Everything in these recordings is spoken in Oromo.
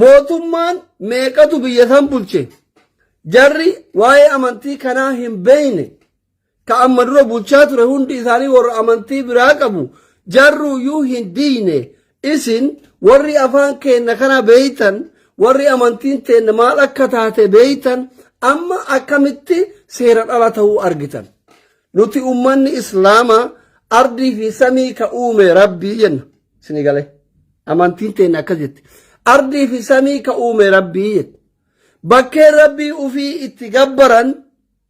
Mootummaan meeqatu biyya san bulche? Jarri waa'ee amantii kanaa hin beekne. Ka amma dura bulchaa ture hundi isaanii warra amantii biraa qabu. Jarruuyyuu hin diigne. Isin warri afaan keenna kana beeytan, warri amantiin teenna maal akka taate beeytan, amma akkamitti seera dhala ta'uu argitan? Nuti ummanni Islaamaa ardii fi samii ka uume Rabbii jenna. Isinii galee. Amantiin teenna akkas jetti. Ardii fi samii ka uume Rabbii jetti. Bakkeen Rabbii ufii itti gabbaran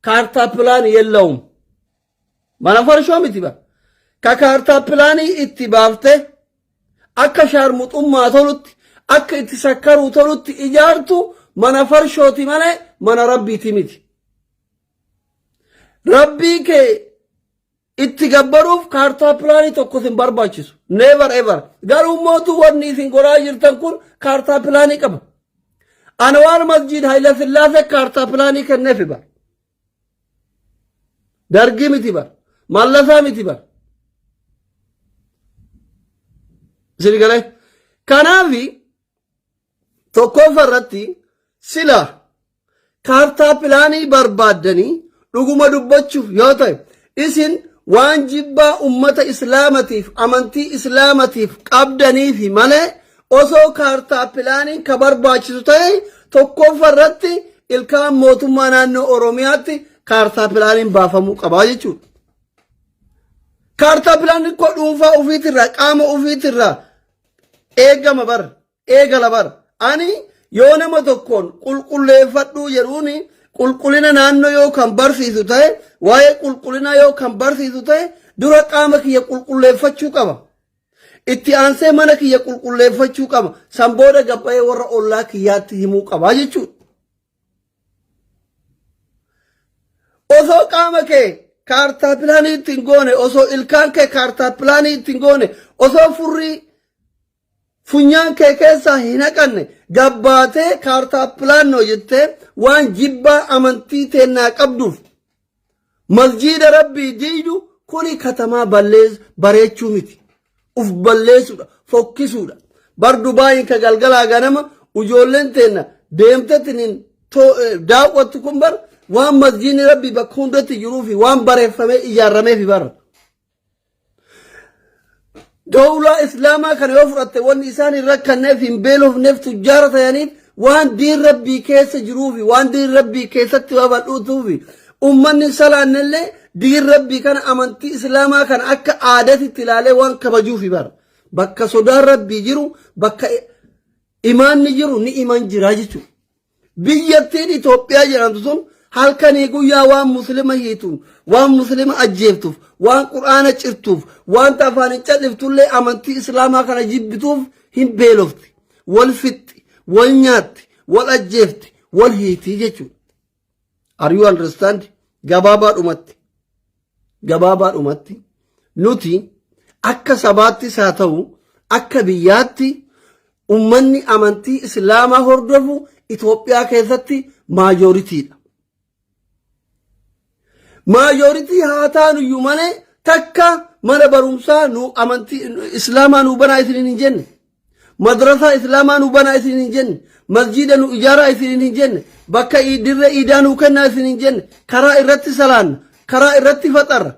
kaartaa pilaanii yellawum. Mana farshoo miti bara. Ka kaartaa pilaanii itti baafte akka shaarmuxummaa tolutti, akka itti sakkaruu tolutti ijaartu mana farshooti malee mana Rabbiiti miti. Rabbii kee itti gabbaruuf kaartaa pilaanii tokko isin barbaachisu. Never ever. Garuu mootu wanni isin godhaa jirtan kun kaartaa pilaanii qaba. Anwaar Masjiid Hayila Sillaasee kaartaa pilaanii kenneefi bar. Dargii miti bar. Mallasaa miti bar. Isin galee. Kanaafi tokkoffaa irratti sila kaartaa pilaanii barbaaddanii dhuguma dubbachuuf yoo ta'e, isin waan jibbaa ummata Islaamatiif, amantii Islaamatiif qabdaniifi malee, osoo kaartaa pilaaniin ka barbaachisu ta'e, tokkoffaa irratti ilkaan mootummaa naannoo Oromiyaatti kaartaa pilaaniin baafamuu qabaa jechuudha. Kaartaa pilaaniin koo dhuunfaa ofiitirraa, qaama ofiitirraa eegama bar, eegala bar. Ani yoo nama tokkoon qulqulleeffadhuu jedhuuni, qulqullina naannoo yoo kan barsiisu ta'e, waa'ee qulqullinaa yoo kan barsiisu ta'e, dura qaama kiyya qulqulleeffachuu qaba. Itti aansee mana kiyya qulqulleeffachuu qaba. San booda gabbayee warra ollaa kiyyaatti himuu qaba jechuudha. Osoo qaama kee kaartaa pilaanii ittiin goone, osoo ilkaan kee kaartaa pilaanii ittiin goone, osoo furrii funyaan kee keessaa hin haqanne gabbaatee kaartaa pilaannoo jettee, waan jibbaa amantii teennaa qabduuf masjiida Rabbii diidu, kuni katamaa ballees bareechuu miti. Uf balleessuudha, fokkisuudha. Bar Dubaayin ka galgalaa ganama ijoolleen teenna deemtetiniin daawwattu kun bar waan masjiidni Rabbii bakka hundatti jiruu fi waan bareeffamee ijaarameefi bar. Dowlaa Islaamaa kana yoo fudhatte, wanni isaan hin rakkanneef, hin beelofneef, tujjaara ta'aniif waan diin Rabbii keessa jiruufi waan diin Rabbii keessatti babal'uutuufi ummanni salaannellee diin Rabbii kana, amantii Islaamaa kana akka aadatitti ilaalee waan kabajuufi bara. Bakka sodaan Rabbii jiru, bakka imaanni jiru ni iman jira jechuudha. Biyyattiin Itoophiyaa jedhamtu sun halkanii guyyaa waan Muslima hiituun, waan Muslima ajjeeftuuf, waan Qur'aana cirtuuf, wanta afaan hin calliftullee amantii Islaamaa kana jibbituuf hin beelofti. Wal fixxi, wal nyaatti, wal ajjeefti, wal hiitii jechuudha. Are you understand? Gabaabaadhumatti. Gabaabaadhumatti nuti akka sabaattis haa ta'u akka biyyaatti, ummanni amantii Islaamaa hordofu Itoophiyaa keessatti maajooritiidha. Maajooritii haa taanuyyuu malee, takka mana barumsaa nu amantii Islaamaa nu banaa isiniin hin jenne. Madrasaa Islaamaa nu banaa isiniin hin jenne. Masjiida nu ijaaraa isiniin hin jenne. Bakka dirree iidaa nu kennaa isiniin hin jenne. Karaa irratti salaanna. Karaa irratti faxarra.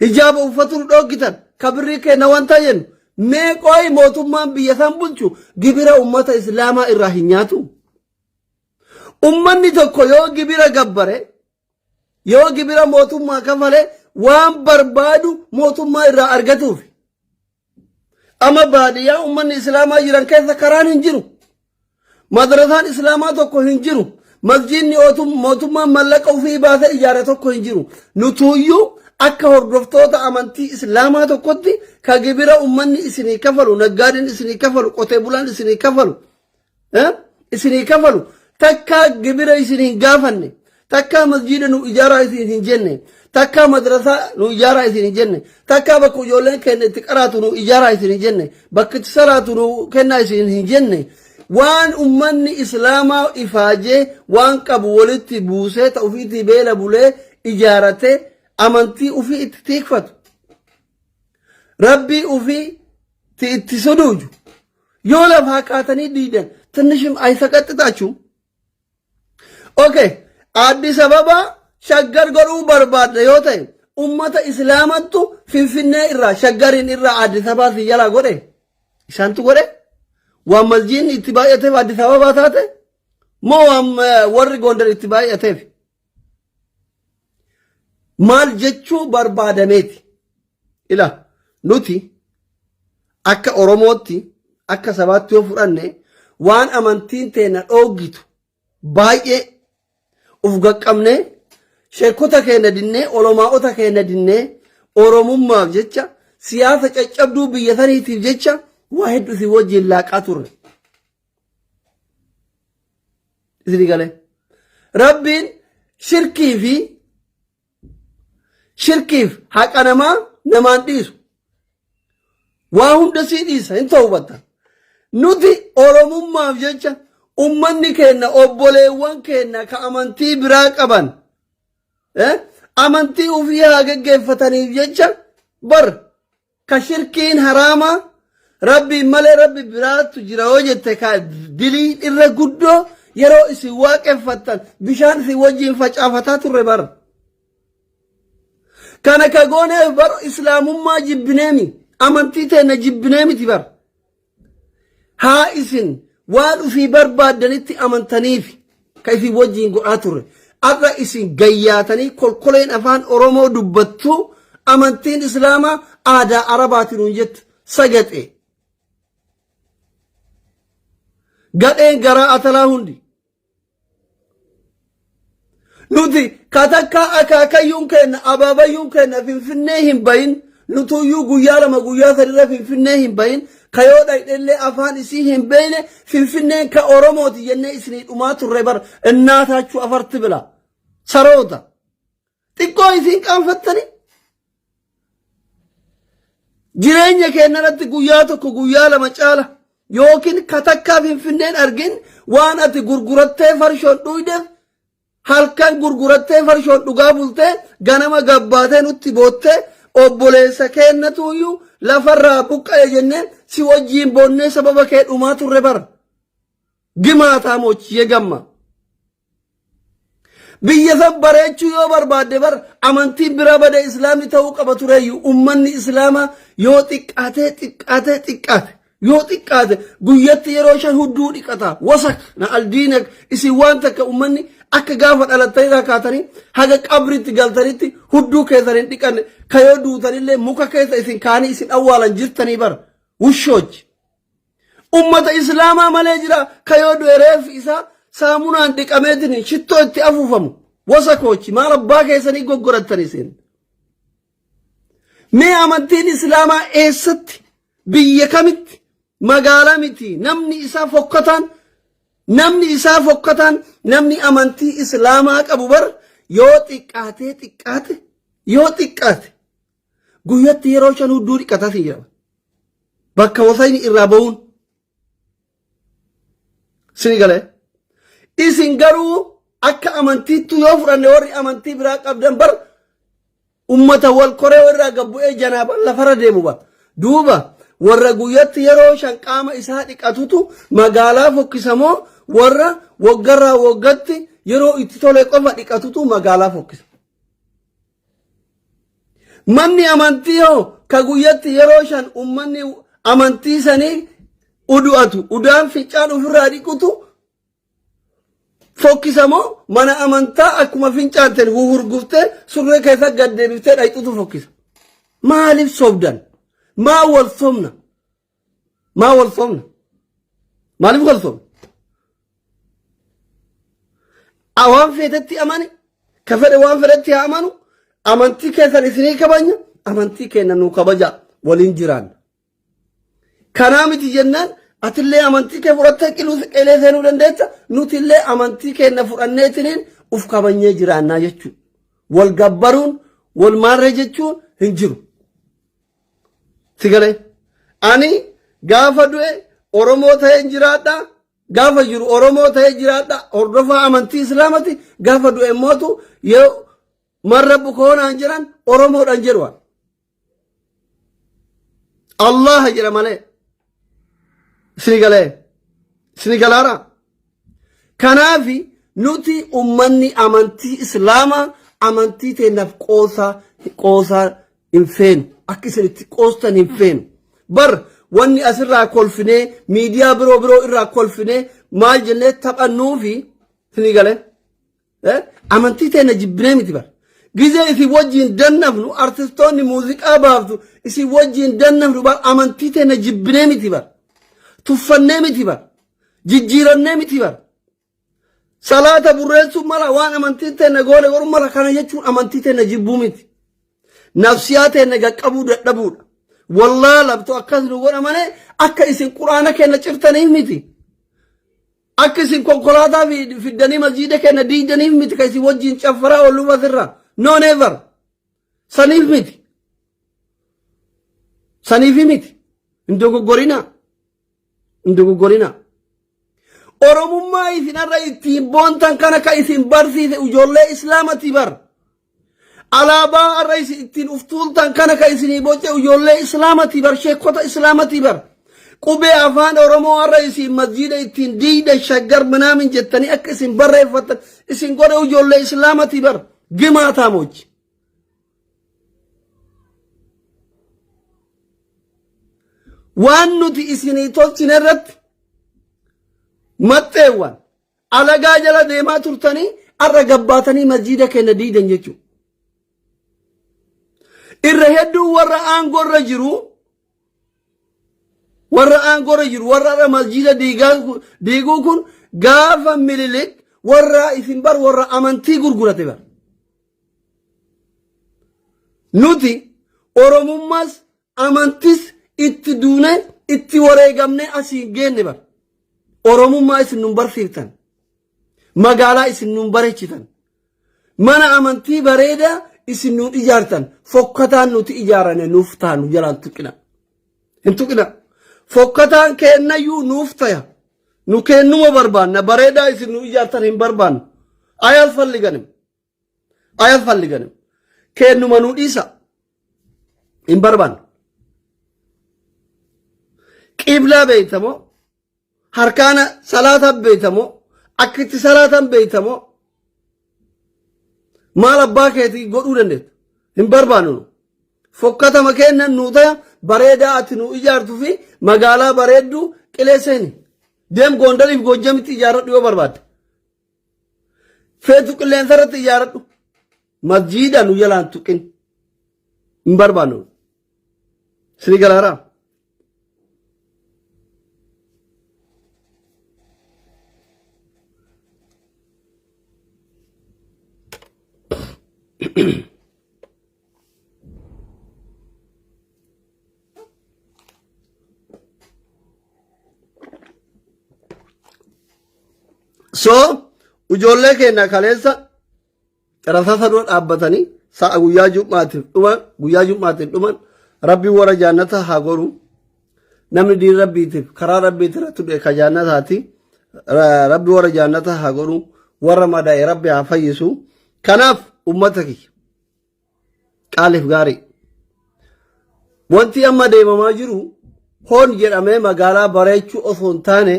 Hijaaba uffatu nu dhooggitan. Kabirrii kenna wanta jennu. Mee qoyi, mootummaan biyya san bulchu gibira ummata Islaamaa irraa hin nyaatu? Ummanni tokko yoo gibira gabbare, yoo gibira mootummaa kafale, waan barbaadu mootummaa irraa argatuuf. Amma baadiyyaa ummanni Islaamaa jiran keessa karaan hin jiru. Madrasaan Islaamaa tokko hin jiru. Masjiidni mootummaan mallaqa ofii baasee ijaare tokko hin jiru. Nutuuyyuu akka hordoftoota amantii Islaamaa tokkotti ka gibira ummanni isinii kafalu, naggaadeen isinii kafalu, qotee bulaan isinii kafalu, isinii kafalu, takkaa gibira isin hin gaafanne, takkaa masjiida nu ijaaraa isin hin jenne, takkaa madrasaa nu ijaaraa isin hin jenne, takkaa bakka ijoolleen keenya itti qaraatu nu ijaaraa isin hin jenne, bakka itti salaatu nu kennaa isin hin jenne. Waan ummanni Islaamaa ifaajee waan qabu walitti buusee ta ofiitii beela bulee ijaaratee amantii ofii itti tiikfatu, Rabbii ofii itti suduuju. Yoo lafaa kaatanii diidan tinnishim ayisaqaxxixaachuum. Okay, Addis Ababa Shaggar godhuu barbaadda yoo ta'e ummata Islaamattu Finfinnee irraa Shaggariin irraa Addis Ababaa si jalaa godhe isaantu godhe waan masjiidni itti baay'ateef Addis Ababaa taate moo waan warri Gondar itti baay'ateef maal jechuu barbaadameeti ila nuti akka Oromootti akka sabaatti yoo fudhanne waan amantiin teenna dhooggitu baay'ee uf gaqqabnee sheekota keenya dinnee olomaa'ota keenya dinnee Oromummaaf jecha siyaasa caccabduu biyya saniitiif jecha waa hedduu isin wajjin laaqaa turre. Isinii galee. Rabbiin shirkii fi Shirkiif haqa namaa namaan dhiisu. Waa hunda sii dhiisa hin tawbatta. Nuti Oromummaaf jecha ummanni keenya obboleewwan keenya ka amantii biraa qaban amantii ofii haa geggeeffataniif jecha bar Ka shirkiin haraamaa Rabbiin malee Rabbi biraatu jira yoo jette ka dilii irra guddoo yeroo isin waaqeffattan bishaan isin wajjin facaafataa turre bara. Kana ka gooneef bar islaamummaa jibbineemi amantii teenna jibbinee miti bar. Haa isin waan ufii barbaaddanitti amantaniif ka isin wajjiin godhaa turre. Arra isin gayyaatanii kolkoleen afaan Oromoo dubbattu amantiin Islaamaa aadaa Arabaati nuun jettu sagaxee. Gadheen garaa atalaa hundi. Nuti ka takkaa akaakayyuun keenna abaabayyuun keenna Finfinnee hin bahin nutuyyuu guyyaa lama guyyaa sadirra Finfinnee hin bahin ka yoo dhayxellee afaan isii hin beeyne Finfinneen ka Oromooti jennee isinii dhumaa turre bar innaataachuu afarti bila saroota xiqqoo isiin qaanfattanii Jireenya keenya irratti guyyaa tokko guyyaa lama caala yookiin ka takkaa Finfinneen argin waan ati gurgurattee farshoon dhuydeef halkan gurgurattee farshoon dhugaa bultee ganama gabbaatee nutti boottee obboleessa keennatuuyyuu lafarraa buqqa'e jennee si wajjiin boonnee sababa kee dhumaa turre bara. Gimaataa moochiyee gamma. Biyya san bareechuu yoo barbaadde bar amantiin biraa bade islaamni ta'uu qaba tureeyyu ummanni islaamaa yoo xiqqaatee xiqqaatee xiqqaate yoo xiqqaate guyyatti yeroo shan hudduu dhiqata wasak na aldiinak isin waan takka ummanni akka gaafa dhalattanii rakkaatanii haga qabritti galtanitti hudduu keessan hin dhiqanne ka yoo duutanillee muka keessa isin kaanii isin awwaalan jirtanii bar wushoochi. Ummata islaamaa malee jira ka yoo du'e reeffi isaa saamunaan dhiqameetiin shittoo itti afuufamu wasakoochi maal abbaa keessanii goggorattan isin. Mee amantiin islaamaa eessatti biyya kamitti magaalaa miti namni isaa fokkataan namni isaa fokkataan namni amantii islaamaa qabu bar yoo xiqqaatee xiqqaate yoo xiqqaate guyyatti yeroo shan hudduu dhiqataa siin jedhama. Bakka wasayni irraa ba'uun. Sini galee. Isin garuu akka amantiittu yoo fudhanne warri amantii biraa qabdan bar ummata wal koree irraa gabbu'ee janaaban lafarra deemu bar. Duuba warra guyyatti yeroo shan qaama isaa dhiqatutu magaalaa fokkisamoo warra waggarraa waggatti yeroo itti tole qofa dhiqatutu magaalaa fokkisa. Manni amantii hoo ka guyyatti yeroo shan ummanni amantii sanii udu'atu udaan fincaan ofirraa dhiqutu fokkisa moo mana amantaa akkuma fincaanteen huhurguftee surree keessa gad deebiftee dhayxutu fokkisa. Maaliif sobdan? Maa wal sobna? Maa wal sobna? Maaliif wal sobna? Waan feetetti amani, ka fedhe waan fedhetti haa amanu, amantii keessan isinii kabanya, amantii keenya nuu kabaja waliin jiraanna. Kanaa miti jennaan atillee amantii kee fudhattee qiluu qeelee seenuu dandeessa, nutillee amantii keenya fudhanneetiniin uf kabanyee jiraannaa jechuudha. Wal gabbaruun, wal maarree jechuun hin jiru. Si galee? Ani gaafa du'e Oromoo ta'een jiraadha. Gaafa jiru Oromoo ta'ee jiraadha. Hordofaa amantii Islaamati. Gaafa du'e immootu yoo man rabbu koonaan jedhan Oromoodhaan jedhu. Allaha jedha malee. Isini galee? Isini galaara? Kanaaf nuti ummanni amantii Islaamaa amantii teennaaf qoosaa qoosaa hin feenu. Akka isin itti qoostan hin feenu. Bar wanni asirraa kolfinee miidiyaa biroo biroo irraa kolfinee maal jennee taphannuufi isinii galee. Amantii teenna jibbinee miti bar. Gizee isin wajjin dannafnu artistoonni muuziqaa baaftu isin wajjin dannafnu bar amantii teenna jibbinee miti bar. Tuffannee miti bar. Jijjiirannee miti bar. Salaata burreessuu mala waan amantiin teenna goone godhu mala kana jechuun amantii teenna jibbuu miti. Nafsiyaa teenna gaqqabuu dadhabuudha. Wallaalabtu akkas nu godha malee akka isin quraana keenna cirtaniif miti. Akka isin konkolaataa fiddanii masjiida keenna diigdaniif miti kan isin wajjin caffaraa oolluuf asirraa. No never. Saniif miti. Saniif miti. Hin dogoggorinaa. Hin dogoggorinaa. Oromummaa isin har'a ittiin boontan kana ka isin barsiise ijoollee Islaamati bar. Alaabaa har'a isin ittiin uftuultan kana ka isinii boce ijoollee Islaamati bar sheekota Islaamati bar. Qubee afaan Oromoo har'a isin masjiida ittiin diigdan shaggar minaamin jettanii akka isin barreeffattan isin godhe ijoollee Islaamati bar. Gimaataamochi. Waan nuti isinii tolchine irratti maxxeewwan alagaa jala deemaa turtanii har'a gabbaatanii masjiida keenya diidan jechuudha. Irra hedduu warra aangoo irra jiru warra aangoo irra jiru warra har'a masjiida diiguu kun gaafa Minilik warra isin bar warra amantii gurgurate bar. Nuti Oromummaas amantis itti duune itti wareegamnee asiin geenne bar. Oromummaa isin nun barsiiftan. Magaalaa isin nun bareechitan. Mana amantii bareedaa isin nun ijaartan. Fokkataan nuti ijaarane nuuf ta'a nu jalaan tuqina. Hin tuqina. Fokkataan keennayyuu nuuf taya. Nu keennuma barbaanna bareedaa isin nu ijaartan hin barbaannu. Ayal falliganim. Ayalfalliganim. Keennuma nu dhiisa. Hin barbaannu. Qiblaa beeytamoo? Harkaana salaata beeytamoo? Akka itti salaatan beeytamoo? Maal abbaa keetii godhuu dandeetta? Hin barbaannu nu. Fokkatama kennan nuu taya bareedaa ati nu ijaartu fi magaalaa bareedduu qilee seeni. Deem Goondariif Goojjamitti ijaarradhu yoo barbaadde. Feetu qilleensa irratti ijaaradhu. Masjiida nu jalaan tuqin. Hin barbaannu. Sini galaaraa. So ijoollee keenya kaleessa rasaasa dura dhaabbatanii sa'a guyyaa jum'aatiif dhuman guyyaa jum'aatiif dhuman rabbiin warra jaannata haa godhu namni diin rabbiitiif karaa rabbiiti irratti du'e ka jaannataati rabbi warra jaannata haa godhu warra madaa'e rabbi haa fayyisu kanaaf ummata kiyya qaaliif gaarii. Wanti amma deemamaa jiru hoon jedhamee magaalaa bareechuu osoo hin taane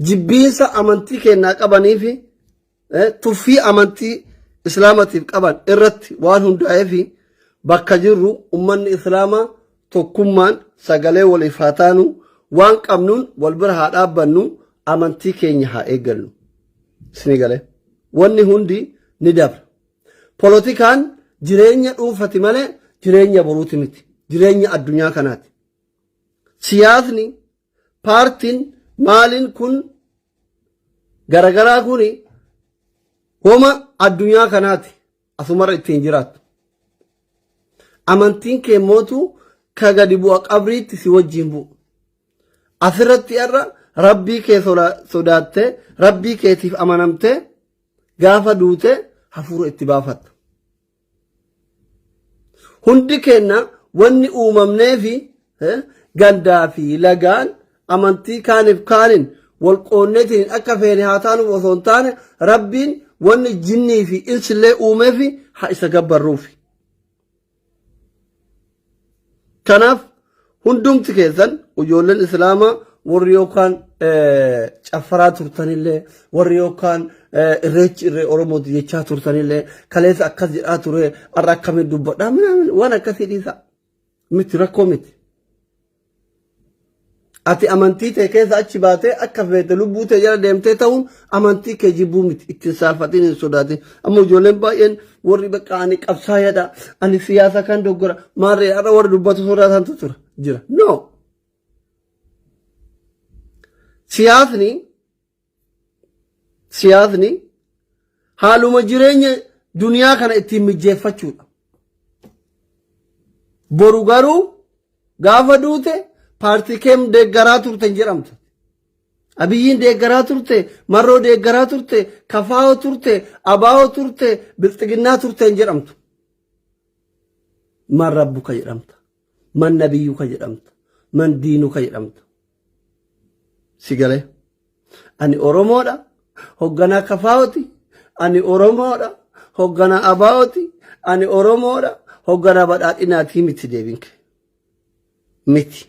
jibbiinsa amantii kennaa qabanii fi tuffii amantii islaamatiif qaban irratti waan hundaa'ee fi bakka jirru ummanni islaamaa tokkummaan sagalee waliif haa taanu waan qabnuun wal bira haa dhaabbannu amantii keenya haa eeggannu. Isinii galee. Wanni hundi ni dabra. Polotikaan jireenya dhuunfati malee jireenya boruuti miti. Jireenya addunyaa kanaati. Siyaasni, paartiin, maaliin kun garagaraa kuni homa addunyaa kanaati. Asumarra ittiin jiraattu. Amantiin kee mootu ka gadi bu'a qabriitti si wajjin bu'u. Asirratti har'a rabbii kee sodaattee rabbii keetiif amanamtee gaafa duute hafuura itti baafatta. Hundi keenya wanni uumamnee fi gandaa fi lagaan amantii kaaniif kaaniin wal qoonneetiin akka feene haa taanuuf osoo hin taane rabbiin wanni jinnii fi insillee uumeefi haa isa gabbarruufi. Kanaaf Hundumti keessan ijoolleen Islaamaa warri yookaan caffaraa turtanillee warri yookaan irreechi irree Oromooti jechaa turtanillee kaleessa akkas jedhaa ture har'a akkamiin dubbadhaa minaamin waan akkasii dhiisa. Miti rakkoo miti. Ati amantii tee keessa achi baatee akka feete lubbuu tee jala deemtee ta'uun amantii kee jibbuu miti. Ittiin saalfatiin hin sodaatin. Amma ijoolleen baay'een warri bakka ani qabsaayadha ani siyaasa kan doggora maarree har'a warri dubbatu sodaatantu tura jira. No. Siyaasni siyaasni haaluma jireenya duniyaa kana ittiin mijjeeffachuudha. Boru garuu gaafa duute paartii keem deeggaraa turte hin jedhamtu. Abiyyiin deeggaraa turte, Marroo deeggaraa turte, Kafaa'oo turte, Abaa'oo turte, Bilxiginnaa turte hin jedhamtu. Man rabbuka jedhamta. Man nabiyyuka jedhamta. Man diinuka jedhamta. Si galee. Ani Oromoodha. Hogganaa Kafaa'ooti. Ani Oromoodha. Hogganaa Abaa'ooti. Ani Oromoodha. Hogganaa badhaadhinaatii miti deebiin kee. Miti.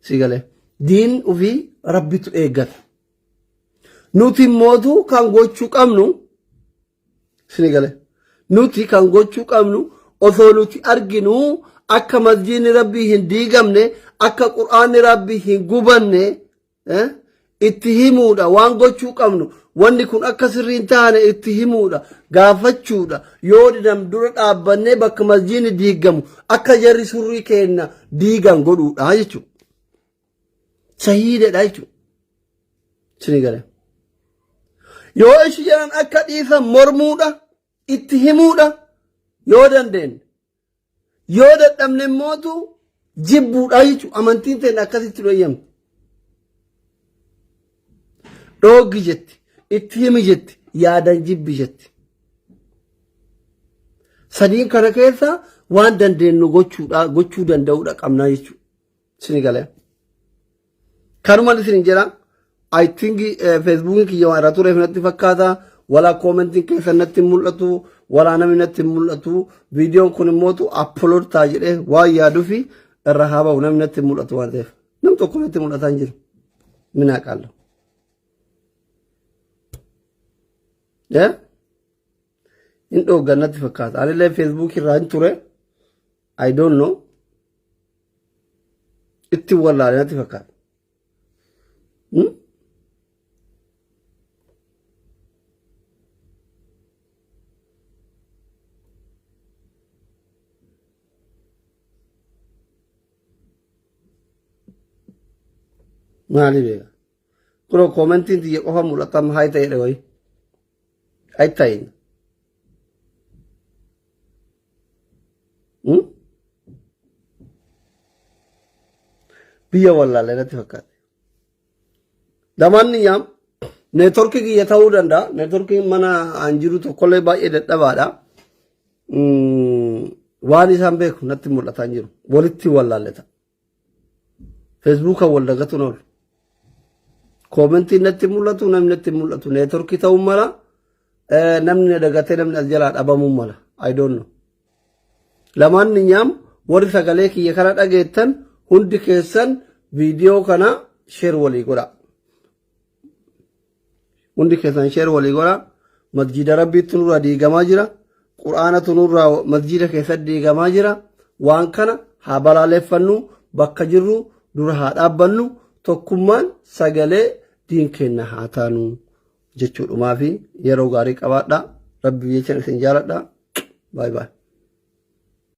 Si galee. Diin ofii rabbitu eeggata. Nuti mootu kan gochuu qabnu Isin gale. Nuti kan gochuu qabnu osoo nuti arginuu akka masjiidni rabbii hin diigamne akka qur'aanni rabbii hin gubanne itti himuudha waan gochuu qabnu wanni kun akka sirrii hin taane itti himuudha gaafachuudha yoo didan dura dhaabbannee bakka masjiidni diigamu akka jarri surrii keenna diigan godhuudha jechuudha. Shahiidadha jechuudha. Isin gale. Yoo ishi jedhan akka dhiisan mormuudha, itti himuudha yoo dandeenye. Yoo dadhabne immootu jibbuudha jechuudha. Amantiin teenya akkasitti nu eeyyamti. Dhooggi jetti, itti himi jetti, yaadan jibbi jetti. Sadiin kana keessa waan dandeenyu gochuudha, gochuu danda'uudha qabnaa jechuudha. Isin galee. Kanumaan isin jedha. I think Facebookiin kiyya waan irraa tureef natti fakkaata. Walaa koomentiin keessan natti hin mul'atu. Walaa namni natti hin mul'atu. Viidiyoon kun immootu upload ta'a jedhee waan yaadufi irra haa ba'u namni natti hin mul'atu waan ta'eef. Nam tokko natti mul'ataa hin jiru. Minaa qaallu. Hin dhooggan natti fakkaata. Anillee Facebook irraa hin ture. I don't know. Itti wallaale natti fakkaata. Maali beeka? Kunoo koomentiin tiyya qofa mul'ata amma haa ta'edha wayi. Haa ta'in. Biyya wallaalee natti fakkaate. Lamaan nyaam neetworkii kiyya ta'uu danda'a. Neetworkiin mana an jiru tokkollee baay'ee dadhabaadha. Waan isaan beeku natti mul'ataa hin jiru. Walitti wallaalleta. Feesbuukaan wal dagatuun oolu. Koomentiin natti mul'atu namni natti mul'atu neetworkii ta'uu mala namni na dagatee namni as jalaa dhabamuu mala. I don't know. Lamaan nyaam warri sagalee kiyya kana dhageettan hundi keessan viidiyoo kana sheer walii godha. Hundi keessan sheer walii godha. Masjiida Rabbiitti nurraa diigamaa jira. Qur'aanatu nurraa masjiida keessatti diigamaa jira. Waan kana haa balaaleffannu bakka jirru dura haa dhaabbannu tokkummaan sagalee diin keenya haa taanu jechuudhumaa fi yeroo gaarii qabaadha. Rabbi jechan isin jaaladha. Baay baay.